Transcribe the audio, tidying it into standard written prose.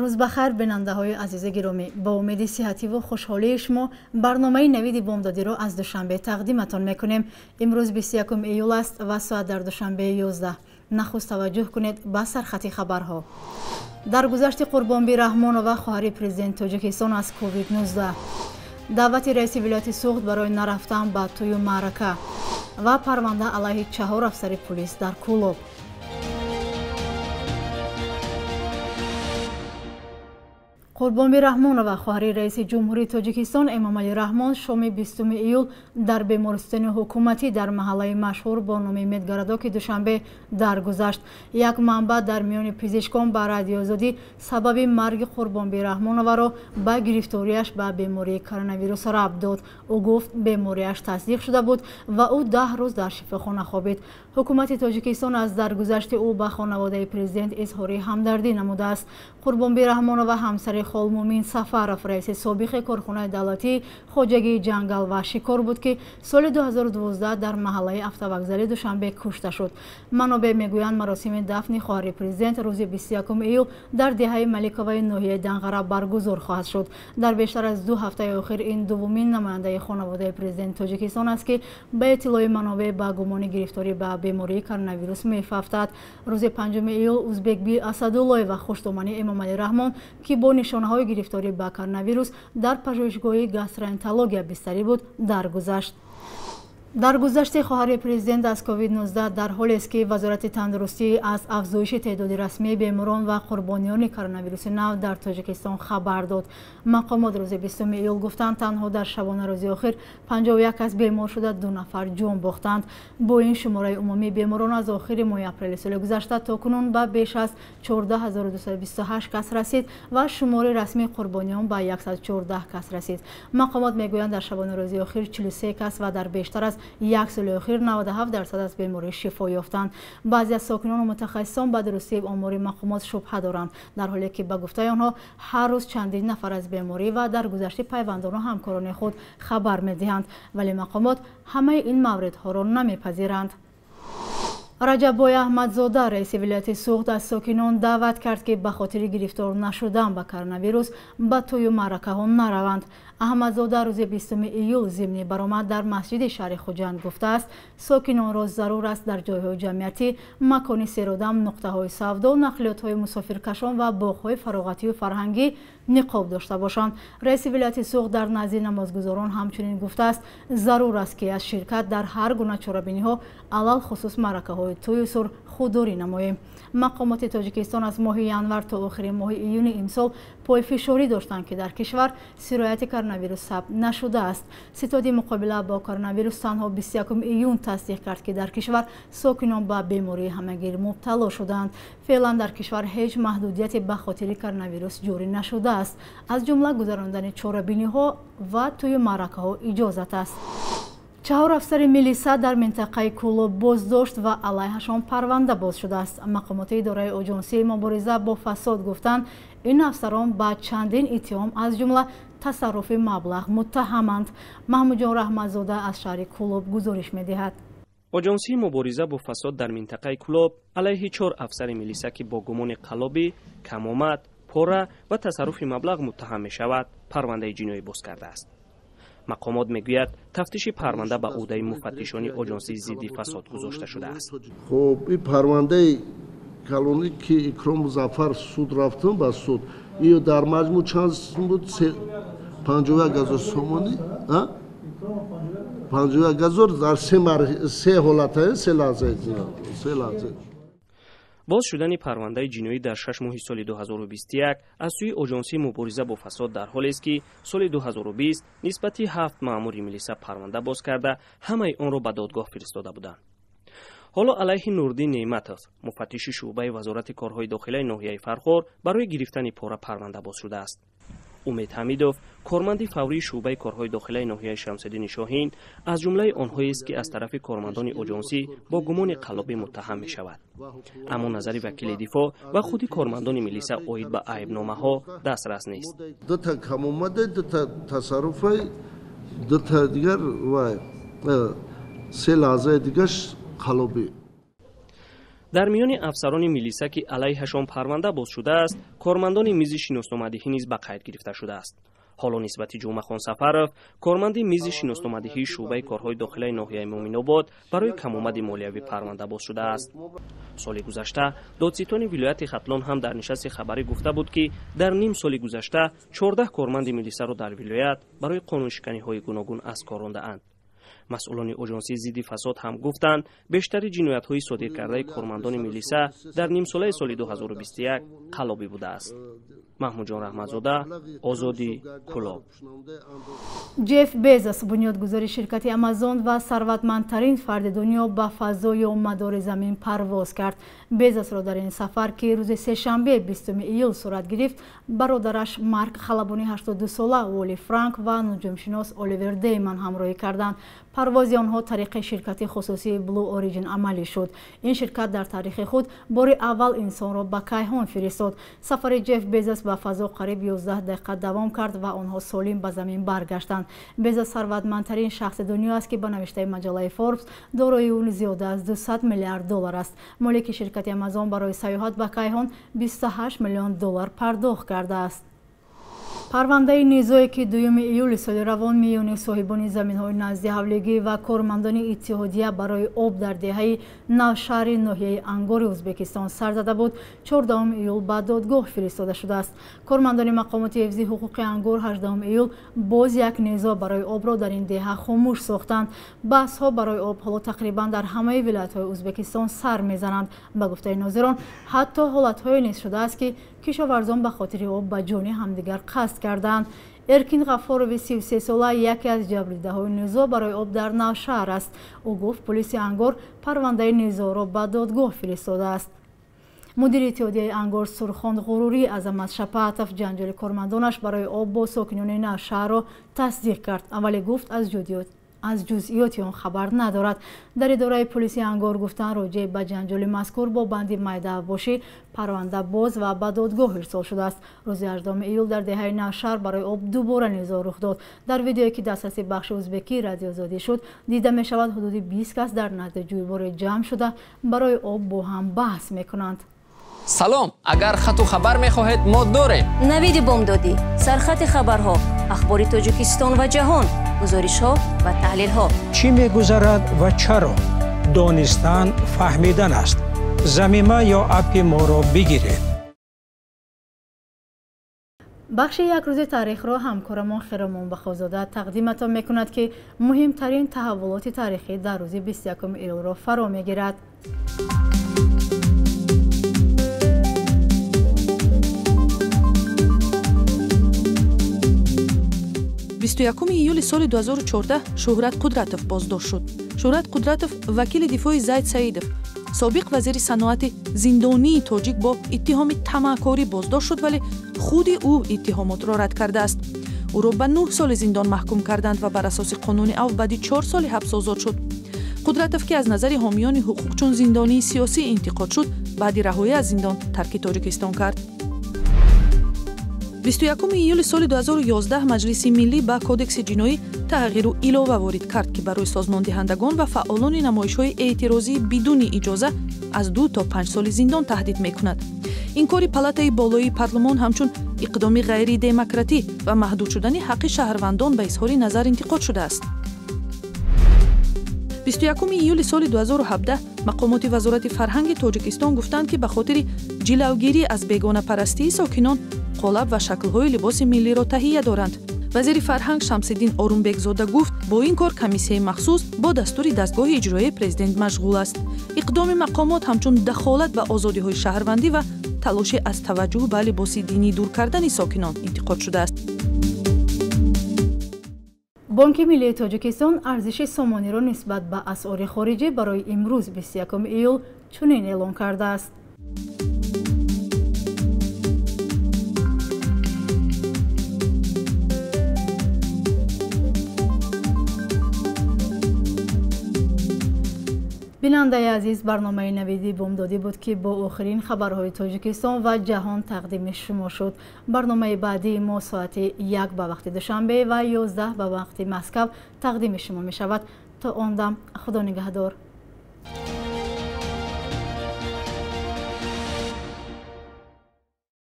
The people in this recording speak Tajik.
Рӯз ба хайр, бинандаҳои азизи гиромӣ. Бо умеди сиҳативу хушҳолии шумо барномаи навиди бомдодиро аз Душанбе тақдиматон мекунем. Имрӯз 21 июл аст ва соат дар Душанбе 11. Нахуст таваҷҷӯҳ кунед ба сархати хабарҳо. Даргузашти Қурбонби Раҳмонова, хоҳари президенти Тоҷикистон, аз COVID-19. Даъвати раиси вилояти Суғд барои нарафтан ба тӯю маърака ва парванда алайҳи 4 афсари пулис дар Кӯлоб. Қурбонби Раҳмонова, хоҳари раиси ҷумҳурии Тоҷикистон Эмомалӣ Раҳмон, шоми 20 июл дар бемористони ҳукуматӣ дар маҳаллаи машҳур бо номи Медгородоки Душанбе даргузашт. Як манбаъ дар миёни пизишкон ба Радиоозодӣ сабаби марги Қурбонби Раҳмоноваро ба гирифториаш ба бемории коронавирус рабт дод. Ӯ гуфт, бемориаш тасдиқ шуда буд ва ӯ 10 рӯз дар шифохона хобид. Ҳукумати Тоҷикистон аз даргузашти ӯ ба хонаводаи президент изҳори ҳамдардӣ намудааст. Қурбонби Раҳмонова ҳамсари Холмумин Сафаров, раиси собиқи корхонаи давлатии хоҷагии ҷангал ва шикор буд, ки соли 2012 дар маҳаллаи автовокзали Душанбе кушта шуд. Манобеъ мегӯянд, маросими дафни хоҳари президент рӯзи 21 июл дар деҳаи Маликоваи ноҳияи Данғара баргузор хоҳад шуд. Дар бештар аз 2 ҳафтаи охир ин дуввумин намояндаи хонаводаи президенти Тоҷикистон аст, ки ба иттилои манобеъ ба гумони гирифторӣ ба бемории коронавирус мефафтад. Рӯзи 5 июл Узбекби Асадуллоева, хуштомани Эмомалӣ Раҳмон, ки бо нишонаҳои гирифторӣ ба коронавирус дар пажӯҳишгоҳи гастроэнтерология бистарӣ буд, даргузашт. Даргузашти хоҳари президент аз COVID-19 дар ҳолест, ки Вазорати тандурустӣ аз афзоиши теъдоди расмии беморон ва қурбониёни коронавируси нав дар Тоҷикистон хабар дод. Мақомот рӯзи 20 июл гуфтанд, танҳо дар шабонарӯзи охир 51 кас бемор шуда, 2 нафар ҷон бохтанд. Бо ин шумораи умумии беморон аз охири моҳи апрели соли гузашта то кунун ба беш аз 14228 кас расид ва шумори расмии қурбониён ба 114 кас расид. Мақомот мегӯянд, дар шабонарӯзи охир 43 кас ва дар бештар аз як соли охир 97% аз беморӣ шифо ёфтанд. Баъзе аз сокинону мутахассисон ба дурустии омори мақомот шубҳа доранд, дар ҳоле ки ба гуфтаи онҳо ҳар рӯз чандин нафар аз беморӣ ва даргузашти пайвандону ҳамкорони худ хабар медиҳанд, вале мақомот ҳамаи ин мавридҳоро намепазиранд. Раҷаббой Аҳмадзода, раиси вилояти Суғд, аз сокинон даъват кард, ки ба хотири гирифтор нашудан ба коронавирус ба тӯю маъракаҳо нараванд. Аҳмадзода рӯзи 20 июл зимни баромад дар масҷиди шаҳри Хуҷанд гуфтааст, сокинонро зарур аст дар ҷойҳои ҷамъиятӣ, макони серодам, нуқтаҳои савдо, нақлиётҳои мусофиркашон ва боғҳои фароғатию фарҳангӣ ниқоб дошта бошанд. Раиси вилояти Суғд дар назди намозгузорон ҳамчунин гуфтааст, зарур аст, ки аз ширкат дар ҳар гуна чорабиниҳо, алалхусус маъракаҳои тӯю сур, худдорӣ намоем. Мақомоти Тоҷикистон аз моҳи январ то охири моҳи июни имсол пойфишорӣ доштанд, ки дар кишвар сирояти коронавирус сабт нашудааст. Ситоди муқобила бо коронавирус танҳо 21 июн тасдиқ кард, ки дар кишвар сокинон ба бемории ҳамагир мубтало шуданд. Феълан дар кишвар ҳеҷ маҳдудияте ба хотири коронавирус ҷорӣ нашудааст, аз ҷумла гузарондани чорабиниҳо ва тӯю маъракаҳо иҷозат аст. 4 афсари милиса дар минтақаи Кӯлоб боздошт ва алайҳашон парванда боз шудааст. Мақомоти идораи оҷонсии мубориза бо фасод гуфтанд, ин афсарон ба чандин иттиҳом, аз ҷумла тасарруфи маблағ муттаҳаманд. Маҳмудҷон Раҳматзода аз шаҳри Кӯлоб гузориш медиҳад. Оҷонсии мубориза бо фасод дар минтақаи Кӯлоб алайҳи 4 афсари милиса, ки бо гумони қаллобӣ, камомад, пора ва тасарруфи маблағ муттаҳам мешавад, парвандаи ҷиноӣ боз кардааст. Мақомот мегӯяд, тафтиши парванда ба ӯҳдаи муфаттишони оҷонсии зидди фасод гузошта шудааст. Хуб, ин парвандаи калонӣ, ки Икром Музаффар суд рафтам ба суд, ин дар маҷмӯъ чанд буд? 51 ҳазор сомонӣ, 51 ҳазор дар се ҳолата, се лаҳза, се лаҳза. Боз шудани парвандаи ҷиноӣ дар 6 моҳи соли 2021 аз сӯи оҷонсии мубориза бо фасод дар ҳолест, ки соли 2020 нисбати 7 маъмури милиса парванда боз карда, ҳамаи онро ба додгоҳ фиристода буданд. Ҳоло алайҳи Нурдин Неъматов, муфаттиши шӯъбаи Вазорати корҳои дохилаи ноҳияи Фархор, барои гирифтани пора парванда боз шудааст. Умед Ҳамидов, корманди фаврии шӯъбаи корҳои дохилаи ноҳияи Шамсиддини Шоҳин, аз ҷумлаи онҳоест, ки аз тарафи кормандони оҷонсӣ бо гумони қаллобӣ муттаҳам мешавад. Аммо назари вакили дифоъ ва худи кормандони милиса оид ба айбномаҳо дастрас нест. Дута камомада, дута тасарруфай, дута дигар ва се лаҳзаи дигаш қаллобӣ. Дар миёни афсарони милиса, ки алайҳашон парванда боз шудааст, кормандони мизи шиносномадиҳӣ низ ба қайд гирифта шудааст. Ҳоло нисбати Ҷумъахон Сафаров, корманди мизи шиносномадиҳии шӯъбаи корҳои дохилаи ноҳияи Муъминобод, барои камомади молиявӣ парванда боз шудааст. Соли гузашта додситони вилояти Хатлон ҳам дар нишасти хабарӣ гуфта буд, ки дар ним соли гузашта 14 корманди милисаро дар вилоят барои қонуншиканиҳои гуногун аз кор рондаанд. Масъулони оҷонсии зидди фасод ҳам гуфтанд, бештари ҷиноятҳои содир кардаи кормандони милиса дар нимсолаи соли 2021 қаллобӣ будааст. Маҳмудҷон Раҳматзода, Озодӣ, Кӯлоб. Ҷеф Безос, бунёдгузори ширкати Амазон ва сарватмандтарин фарди дунё, ба фазо ё мадори замин парвоз кард. Безосро дар ин сафар, ки рӯзи сешанбе 20 июл сурат гирифт, бародараш Марк, халабони 82сола Уолли Франк ва нуҷумшинос Оливер Дейман ҳамроҳӣ карданд. Парвози онҳо тариқи ширкати хусусии Blue Origin амалӣ шуд. Ин ширкат дар таърихи худ бори аввал инсонро ба кайҳон фиристод. Сафари Ҷеф Безос ба фазо қариб 11 дақиқа давом кард ва онҳо солим ба замин баргаштанд. Безос сарватмандтарин шахси дунё аст, ки ба навиштаи маҷаллаи Форбс дорои ӯ зиёда аз 200 миллиард доллар аст. Молики ширкати Амазон барои сайёҳат ба кайҳон 28 миллион доллар пардохт кардааст. Парвандаи низое, ки 2 июли соли равон миёни соҳибони заминҳои назди ҳавлигӣ ва кормандони иттиҳодия барои об дар деҳаи Навшаҳри ноҳияи Ангори Ӯзбекистон сар зада буд, 14 июл ба додгоҳ фиристода шудааст. Кормандони мақомоти ҳифзи ҳуқуқи Ангор 18 июл боз як низо барои обро дар ин деҳа хомӯш сохтанд. Баҳсҳо барои об ҳоло тақрибан дар ҳамаи вилоятҳои Ӯзбекистон сар мезананд. Ба гуфтаи нозирон, ҳатто ҳолатҳое низ шудааст, ки кишоварзон ба хотири об ба ҷони ҳамдигар қасд карданд. Эркин Ғаффорови 33сола яке аз ҷабрдидаҳои низо барои об дар Навшаҳр аст. Ӯ гуфт, полиси Ангор парвандаи низоро ба додгоҳ фиристодааст. Мудири иттиҳодияи Ангор Сурхон Ғурурӣ Азамат Шапаатов ҷанҷоли кормандонаш барои об бо сокинони Навшаҳрро тасдиқ кард, вале гуфт, аз ҷузъиёти он хабар надорад. Дар идораи полиси Ангор гуфтанд, роҷеъ ба ҷанҷоли мазкур бо банди майдаавбошӣ парванда боз ва ба додгоҳ ирсол шудааст. Рӯзи 18 июл дар деҳаи Навшаҳр барои об дубора низо рух дод. Дар видеое, ки дастраси бахши ӯзбекии Радиоозодӣ шуд, дида мешавад, ҳудуди 20 кас дар назди ҷӯйборе ҷамъ шуда барои об бо ҳам баҳс мекунанд. Салом, агар хату хабар мехоҳед, мо дорем. Навиди бомдодӣ, сархати хабарҳо, ахбори Тоҷикистон ва ҷаҳон, гузоришҳо ва таҳлилҳо. Чӣ мегузарад ва чаро? Донистан фаҳмидан аст. Замима ё аппи моро бигиред. Бахши як рӯзи таърихро ҳамкорамон Хиромон Бахозода тақдиматон мекунад, ки муҳимтарин таҳаввулоти таърихӣ дар рӯзи 21 июлро фаро мегирад. 21 июли соли 2014 Шӯҳрат Қудратов боздошт шуд. Шӯҳрат Қудратов вакили дифои Зайд Саидов, собиқ вазири саноати зиндонии тоҷик, бо иттиҳоми тамаъкорӣ боздошт шуд, вале худи ӯ иттиҳомотро рад кардааст. Ӯро ба 9 соли зиндон маҳкум карданд ва бар асоси қонуни ав баъди 4 соли ҳабс озод шуд. Қудратов, ки аз назари ҳомиёни ҳуқуқ чун зиндонии сиёсӣ интиқод шуд, баъди раҳоӣ аз зиндон тарки Тоҷикистон кард. 21 июли соли 2011 Маҷлиси миллӣ ба Кодекси ҷиноӣ тағйиру илова ворид кард, ки барои созмондиҳандагон ва фаъолони намоишҳои эътирозӣ бидуни иҷоза аз 2 то 5 соли зиндон таҳдид мекунад. Ин кори палатаи болоии парлумон ҳамчун иқдоми ғайридемократӣ ва маҳдуд шудани ҳаққи шаҳрвандон ба изҳори назар интиқод шудааст. 21 июли соли 2017 мақомоти Вазорати фарҳанги Тоҷикистон гуфтанд, ки ба хотири ҷилавгирӣ аз бегонапарастии сокинон қолаб ва шаклҳои либоси миллиро таҳия доранд. Вазири фарҳанг Шамсиддин Орумбекзода гуфт, бо ин кор комиссияи махсус бо дастури дастгоҳи иҷроияи президент машғул аст. Иқдоми мақомот ҳамчун дахолат ба озодиҳои шаҳрвандӣ ва талоши аз таваҷҷӯҳ ба либоси динӣ дур кардани сокинон интиқод шудааст. Бонки миллии Тоҷикистон арзиши сомониро нисбат ба асъори хориҷӣ барои имрӯз 21 июл чунин эълон кардааст. Бинандаи азиз, барномаи навиди бомдодӣ буд, ки бо охирин хабарҳои Тоҷикистон ва ҷаҳон тақдими шумо шуд. Барномаи баъдии мо соати 1 ба вақти Душанбе ва 11 ба вақти Москав тақдими шумо мешавад. То он дам Худо нигаҳдор.